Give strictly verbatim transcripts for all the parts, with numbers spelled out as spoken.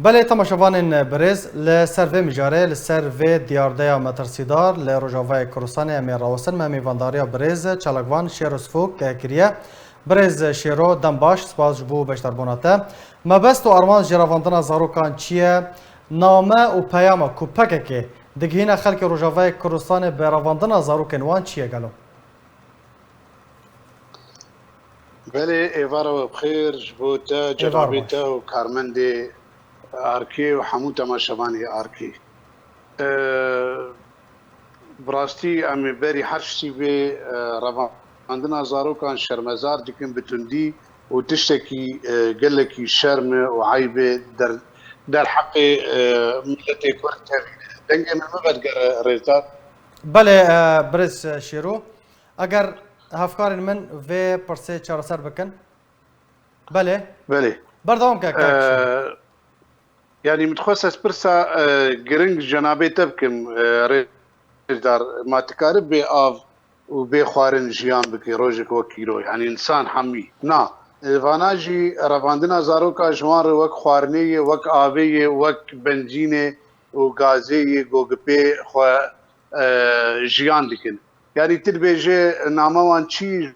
Belê, temaşevanên birêz, li ser vê mijarê, li ser vê diyardeya metirsîdar li Rojavayê Kurdistanê em ê rawestin. Me mêvandariya birêz çalakvan Şêro Sifok kiriye. Birêz Şêro, dem baş, spas ji bo beşdarbûna te. Mebest û armanc ji revandina zarokan çi ye? Name û peyama ku P K K digihîne xelkê Rojavayê Kurdistanê bi revandina zarokên wan çi ye gelo? Belê, êvara we bi xêr ji bo te, cenabê te û karmendê Arkê û hemû temaşevanê Arkê. E, bi rastî em ê berî her tiştî bê, e, revandina zarokan şermezar dikin bi tundî û tiştekî, e, gelekî şerm e û eyb e der, derheqê, e, miletê Kurd tevî ne. Dengê min bibe digere rêzdar. Belê, e, birêz Şêro. Eger hevkarên min vê pirsê çareser bikin. Belê. Belê. Berdewam ke, kak Şêro. E, yanî min dixwest ez pirsa, e, giring cenabê te bikim, e, rêzdar. Ma tu karibê bê av û bê xwarin jiyan bikî rojek wek îro? Yanî însan hemî. Na. E, vana jî revandina zaroka ji wan re wek xwarinê ye, wek avê ye, wek bencînê û gazê ye, go gi pê xwe, e, jiyan dikin. Yanî tu dibêje nama wan çi ji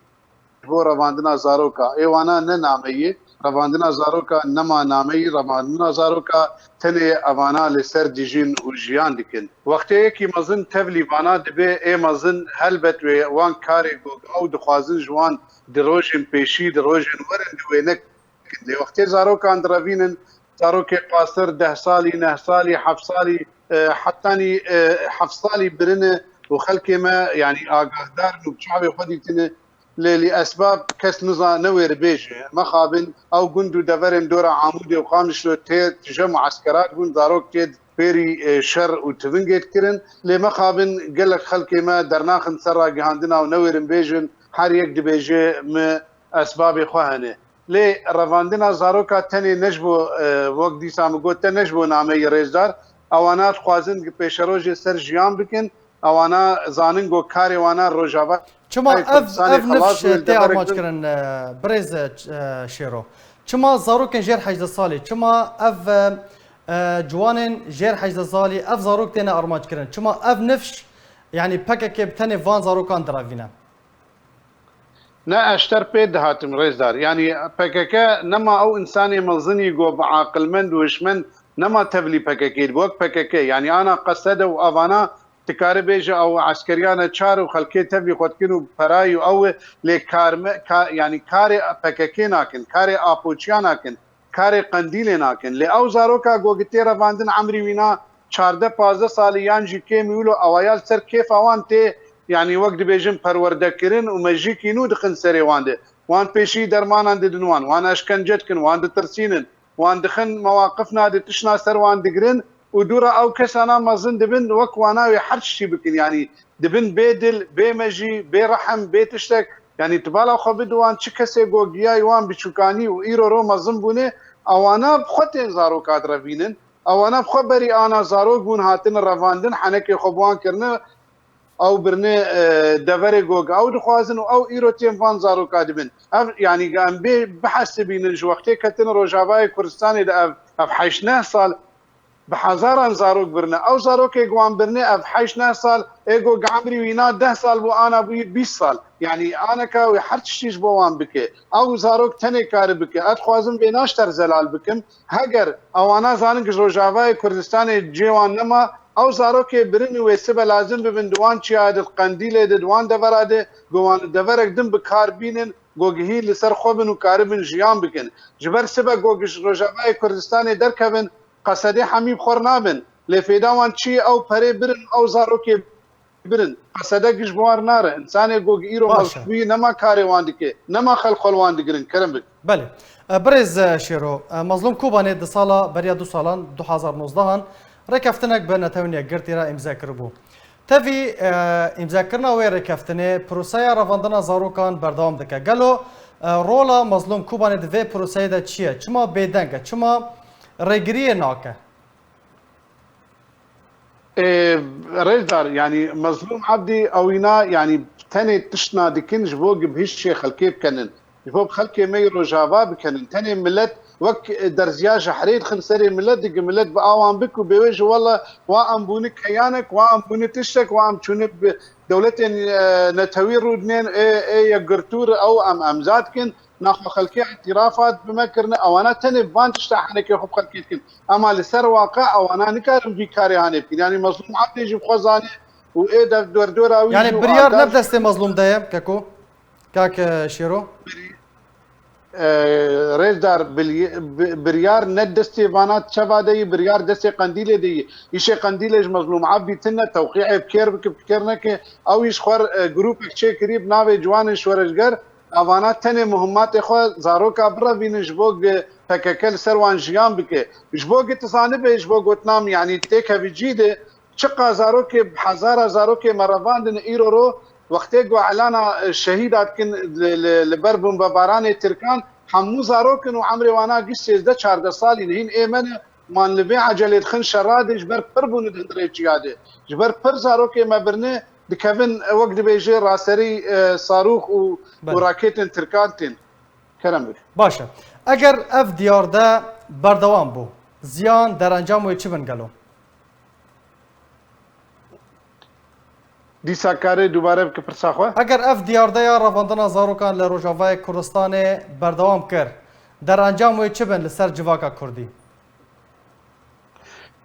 bo revandina zaroka? Ê wana ne name ye. Revandina zaroka nema name ye. Revandina zaroka tenê evana li ser dijîn û jiyan dikin. Wextê yekî mezin tevlî vana dibe, ê mezin helbet wê wan karê ku ew dixwazin ji wan di rojên pêşî, di rojên werin di wê nekin. Lê wextê zarokan direvînin, zarokê qasir deh salî, neh salî, heft salî, e, hetanî, e, heft salî birine û xelkê me, yanî, agahdar in û bi çavê xwe dîtine. Lê li esbab kes niza-, newêribêje. Mexabin ew gund û deverên dora Amûdê û Qamişlo tê tije mueskerat bûn, zarok tê fêrî, e, şer û tivingê dikirin. Lê mexabin gelek xelkê me dernaxin ser ragihandina û newêrin bêjin, her yek dibêje mi esbabê xwe hene. Lê revandina zaroka tenê ne ji bo, e, wek dîsa min got te, ne ji bo nameyî rêzdar. Ewana dixwazin pêşerojê ser jiyan bikin. Ewana zanin ku karê wana Rojava Çima ev, ev nifş tê armanc kirin, e, birêz, e, Şêro? Çima zarokên jêr hejdeh salî? Çima ev, e, e, ciwanên jêr hejdeh salî, ev zarok têne armanc kirin? Çima ev nifş, yanî P K K bi tenê van zarokan direvîne? Ne, ez ji te re pê dihatim rêzdar. Yanî P K K nema ew însanê mezinî ku bi aqilmend û hişmend nema tevlî P K K dibe, wek P K K. Yanî ana Qesede û evana, tu kare bêje ew eskeriyane çar û xelkê tevlî xwe dikin û perayî û ew e, lê karme-, ka-, yanî karê P K K nakin, karê Apoçiya nakin, karê Qendîlê nakin. Lê ew zaroka ku tê revandin emrî wîna çardeh pazdeh salî yan jî kêm wilo, ewa ya li ser kêfa wan tê, yanî wek dibêjin perwerdekirin û mejîkî nû dixin serê wan de. Wan pêşî dermanan didin wan, wan eşkence dikin, wan ditirsînin, wan dixin mewaqifna de tiştna ser wan digirin û dûra ew kesana mezin dibin wek wana wê her tiştî bikin, yanî dibin bê dil, bê mejî, bê rehem, bê tiştek. Yanî tu bala xwe bide wan, çi kesê ku giyayî wan biçûkanî û îro ro mezin bûne, ewana bi xwe tên zaroka direvînin. Ewana bi xwe berî ana zarok bûn, hatine revandin, henekê xwe bi wan kirine, ew birine, e, deverê ku ew dixwazin û ew îro tên van zaroka dibin. Ev, yanî em bê bihesibînin, ji wextê ketine Rojavayê Kurdistanê de ev, ev heşt neh sal, bi hezaran zarok birine. Ew zarokê ku wan birine ev heşt neh sal, ê ku emrî wîna deh sal bû, ana bûyî bîst sal. Yanî aneka wê her tiştî ji bo wan bike. Ew zarok tenê kare bike. Ez dixwazim vêna ji te re zelal bikim. Heger ewana zanin ku ji Rojavayê Kurdistanê cê wan nema, ew zarokê birin û wê sibe lazim bibin di wan çiya de, di Qendîlê de, di wan devera de, ku wan li deverek din bi kar bînin, ku gihî li ser xwe bin û karibin jiyan bikin. Ji ber sibe ku ji Rojavayê Kurdistanê derkevin, Qesedê hemî bi xwe re nabin. Lê fêda wan çi ye? Ew perê birin, ew zarokê birin. Qesede giş bi wan re nare. Însanê ku îro Baş e. mewcud bûyî nema karê wan dike, nema xelk xwe li wan digirin. Kerem bik. Belê. E, birêz, e, Şêro, e, Mezlûm Kobanê di sala beriya du salan, du hazar nozdehan, rêkeftinek bi Netewên Yekgirtî re îmze kiribû. Tevî, e, îmzekirina wê rêkeftinê, proseya revandina zarokan berdewam dike. Gelo, e, rola Mezlûm Kobanê di vê proseyê de çi ye? Çima bêdeng e? Çima rêgiriyê nake? Ê, Rêzdar, yanî Mezlûm Ebdî ewîna, yanî tenê tiştna dikin ji bo gibhiştê xelkê bikenin. Ji bo bi xelkê me yê Rojava bikenin. Tenê milet Wek derziya jehrê dixin serê milet, dike milet bi awan bik û bê wê ji wele wa em bûni keyanek, wa em bûni tiştek, wa em çûni bi dewletên, e, netewî rûdinên, ê, ê yekgirtû re ew em emza dikin. Naxwe xelkê îtirafat bi me kirine, ewana tenê van tişta henekê xwe bi xelkê dikin. Ema li ser waqe ewana nikarin vî karê hanê bikin. Yanî Mezlûm Ebdê jî bi xwe zanê û ê dev derdora wî jî Yani û biryar ne bi agaj destê Mezlûm de ye, Keko? Kak, e, Şêro? E, Rêzdar, bilye-, bi-, biryar ne destê vana çeva de yî, biryar destê Qendîlê de yî. Îşê Qendîlê ji Mezlûm Ebdî tune, tewqîê bi kêr bike, bi kêr neke. Ew îş xwer, e, grûpek çêkirî bi navê Ciwanên Şoreşger. Evana tenê muhimmatê xwe zaroka birevînin ji bo gi P K K li ser wan jiyan bike. Ji bo gi tu zanibe, ji bo gotina min, yanî têkevî cî de, çiqa zarokê, bi hezara zarokê me revandin îro ro, wextê ku elana, e, şehîda dikin li, li, li ber bombebaranê Tirkan, hemû zarok in û emrê wana giş sêzdeh çardeh salî ne. Hîn ê me ne, wan li vê ecelê dixin şera de, ji ber pir bûne di hundirê çiya de. Ji ber pir zarokê me birine, dikevin, e, wek dibêje raserî, e, sarûx û, û Belê. raketên Tirkan tên. Kerem bike. Baş e. Eger ev diyar de berdewam bû, ziyan derencam wê çi bin gelo? Dîsa karê dubare bike pirsa xwe? Eger ev diyardeya revandina zarokan li Rojavayê Kurdistanê berdewam kir, derencam wê çi bin li ser civaka Kurdî?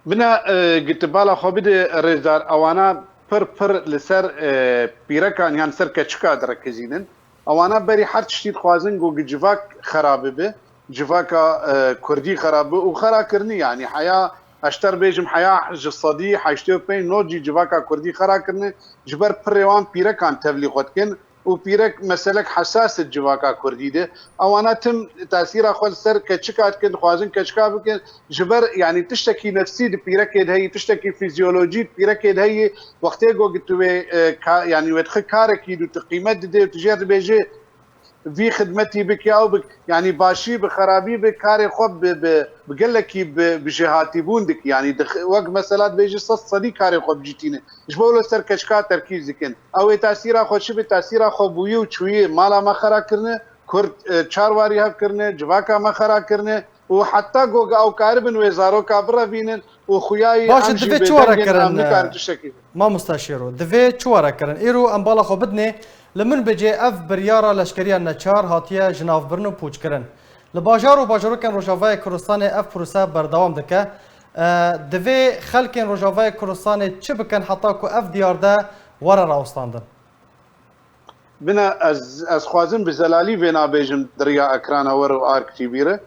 Bina, e, gitibala xwe bide rêzdar, ewana pir pir li ser, e, pîrekan yan ser keçika direkizînin. Ewana berî her tiştî dixwazin ku gi civak xera bibe, civaka, e, Kurdî xera bibe û xera kirinî, yanî heya, ez ji te re bêjim, heya ji sedî heştê û pênc nod jî civaka Kurdî xera kirine, ji ber pirê wan pîrekan tevlî xwe dikin û pîrek meselek hesas e civaka Kurdî de. Ewana tim tesîra xwe li ser keçika dikin, dixwazin keçika bikin, ji ber, yanî tiştekî nefsî di pîrekê de heyî, tiştekî fîzyolojî di pîrekê de heyî, wextê ku tu wê, e, ka-, yanî wê dixi karekî de tu qîmet didê û tu jê re dibêjî, vî xidmetî bike, ew bik, yanî başî bi xerabî bi karê xwe bi, bi, bi gelekî bi, bi jêhatîbûn dike. Yanî dix-, wek mesela dibêjî sed sedî karê xwe bi cî tîne. Ji bo li ser keçika terkîz dikin. Ew ê tesîra xwe çi bi? Tesîra xwe bûyî û çûyî mala me xera kirine, Kurd, e, çar warî hev kirine, civaka me xera kirine û heta ku ew karibin wê zaroka birevînin û xuyayî Baş e, em jî divê çi were bêdeng in, kirin, em nikarin e, tiştekî. Mamosta Şêro, divê çi were kirin? Îro em bala xwe bidinê, li Minbicê ev biryara leşkeriya neçar hatiye jinavbirin û pûçkirin. Li bajar û bajarokên Rojavayê Kurdistanê ev prose berdewam dike. E, divê xelkên Rojavayê Kurdistanê çi bikin heta ku ev diyarde were rawestandin? Bina ez, ez xwazim bi zelalî vêna bêjim di riya ekrana we re û Ark T V re.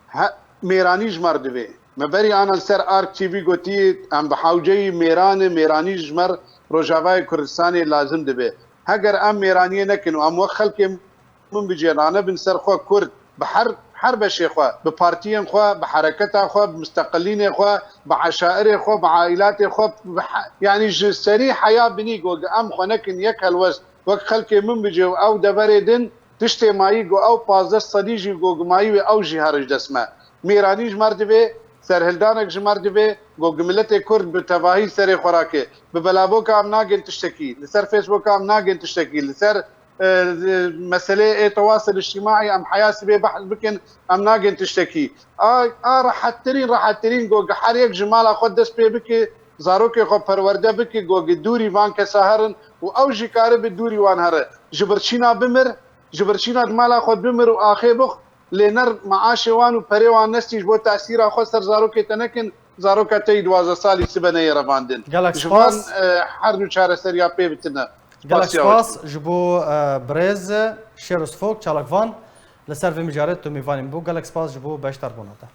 He, mêranî ji me re divê. Me berî ana li ser Ark T V gotî, em bi hewceyî mêran e, mêranî ji me re Rojavayê Kurdistanê lazim dibe. Heger em mêraniyê nekin û em wek xelkê Minbicê ranebin ser xwe Kurd, bi her, her beşê xwe, bi partiyên xwe, bi hereketa xwe, bi musteqilînê xwe, bi eşairê xwe, bi aîlatê xwe, bi he-, yanî ji serî heya binî ku em xwe nekin yek helwest, wek xelkê Minbicê û ew deverê din, tiştê mayî ku ew pazdeh sedî jî ku mayî wê ew jî here ji dest me. Mêranî ji me re divê, serhildanek ji me re divê, ku miletê Kurd bi tevahî serê xwe rake. Bi belavoka em nagên tiştekî, li ser Facebooka em nagên tiştekî, li ser, e, meseleyê ê tewasil îctîmaî em heya sibê behs bikin, em nagên tiştekî. A, a rehettirîn, rehettirîn ku her yek ji mala xwe dest pê bike, zarokê xwe perwerde bike, ku dûrî van kesa herin û ew jî karibe dûrî wan here. Ji birçîna bimir, ji birçîna di mala xwe bimir û axê bix, lê ner maaşê wan û perê wan nestî ji bo tesîra xwe ser zarokê te nekin, zaroka te yî duwazdeh salî sibe neyê revandin. Gelek Ji van, spas. e, her du çareseriya pê bitine. Gelek Spasiya we spas dikim. ji bo, e, birêz Şêro Sifok, çalakvan li ser vê mijarê tu mêvanê min bû. Gelek spas ji bo beşdarbûna te.